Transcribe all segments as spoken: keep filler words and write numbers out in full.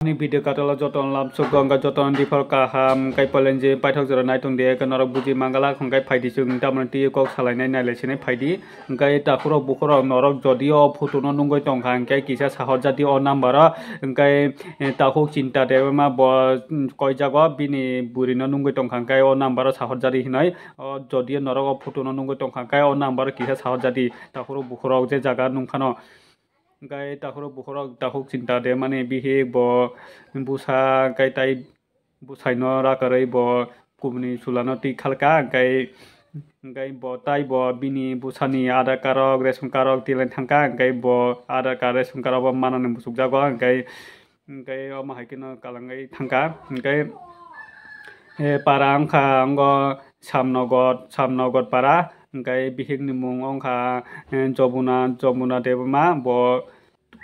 Ni video katalo jotono lamsok go, hwnkhe jotono diphar kaham, hwnkhe polenji paithak jora naitung de, hwnkhe norok buji mangalak, hwnkhe phaidi chwng tamoni twi kok salainai nailai sinai phaidi, hwnkhe takhurok bukhurok norok jodi o photo no nungwi tongkha, hwnkhe kisa sahorjadi o number o, hwnkhe, eh, takhuk chinta de ma bo, mm, koijago bini bwrwi no nungwi tongkha, hwnkhe o number o sahorjadi hinoi, o jodi o norok o photo no nungwi tongkha, hwnkhe o number o kisa sahorjadi takhurok bukhurok je jaga nungphano. Hwnkhe takhurok bukhurok takhuk chinta de mani bihik bo bwsa hwnkhe tai bwsaino rakarwi bo kubuni chulano twi khalka, hwnkhe, hwnkhe bo tai bo bini bwsani Aadhaar card rok, ration card rok tilai thangkha, hwnkhe bo Aadhaar card, ration card rok bo manani muchukjago, hwnkhe, hwnkhe omo hai kheno kalangwi thangkha, hwnkhe, eh, para wngkha wngo Samnogot, Samnogot para, hwnkhe bihikni mung wngkha, eh, Jomuna, Jomuna Debbarma, bo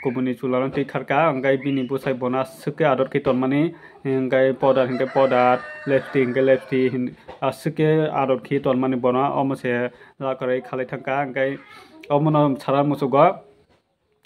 kubuni chulano twi kharka, hwnkhe bini bwsai bono aswk khe ador khe tonmani, hwnkhe powder hwnkhe powder, lipstick hwnkhe lipstick, hin-, aswk khe ador khe tonmani bono, omo se rakarwi khalai thangkha, hwnkhe omono sana muchugo.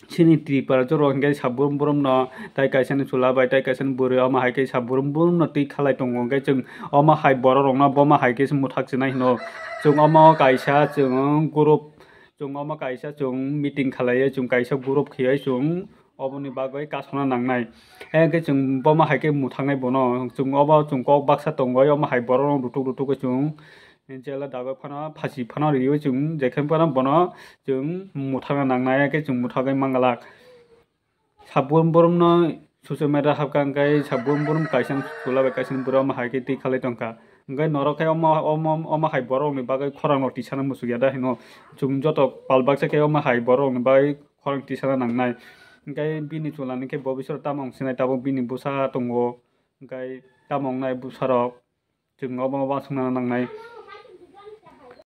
Chini Tripura joro hwnkhe saburum burum no tai kaisa ni chwla bai tai kaisa ni bwrwi omo hai khe saburum burum no twi khalai tongo, hwnkhe chwng omo hai borok rok no bomo hai khe se mwthak chinai hino. Chwng omo kaisa chwng group, chwng omo kaisa chwng meeting khalaiwi chwng kaisa group khaiwi chwng oboni bagwi kasona nangnai. Hwnkhe chwng bomo hai khe mwthaknai bono chwng obo chwng kok baksa tongwi omo hai borok rok rutuk rutuk khe chwng jela dagwi phano phasi phano riwi chwng jekhe phano bono chwng mwthakna nangnai, hwnkhe chwng mwthagwi mangalak. Saburum burum no social media habkha hwnkhe saburum burum kaisa chwla bai kaisa bwrwi omo hai khe twi khalai tongkha. Hwnkhe norok khe omo, omo, omo hai borok ni bagwi khorang no tisana muchuk ya da hino. Chwng joto pal baksa khe omo hai borok ni bagwi khorang tisana nangnai. Hwnkhe bini chwla ni khe bo bisoro tamo wng sinai tabuk bini bwsa tongo. Hwnkhe tamo wngnai bwsa rok. Chwng obo uansukna nangnai.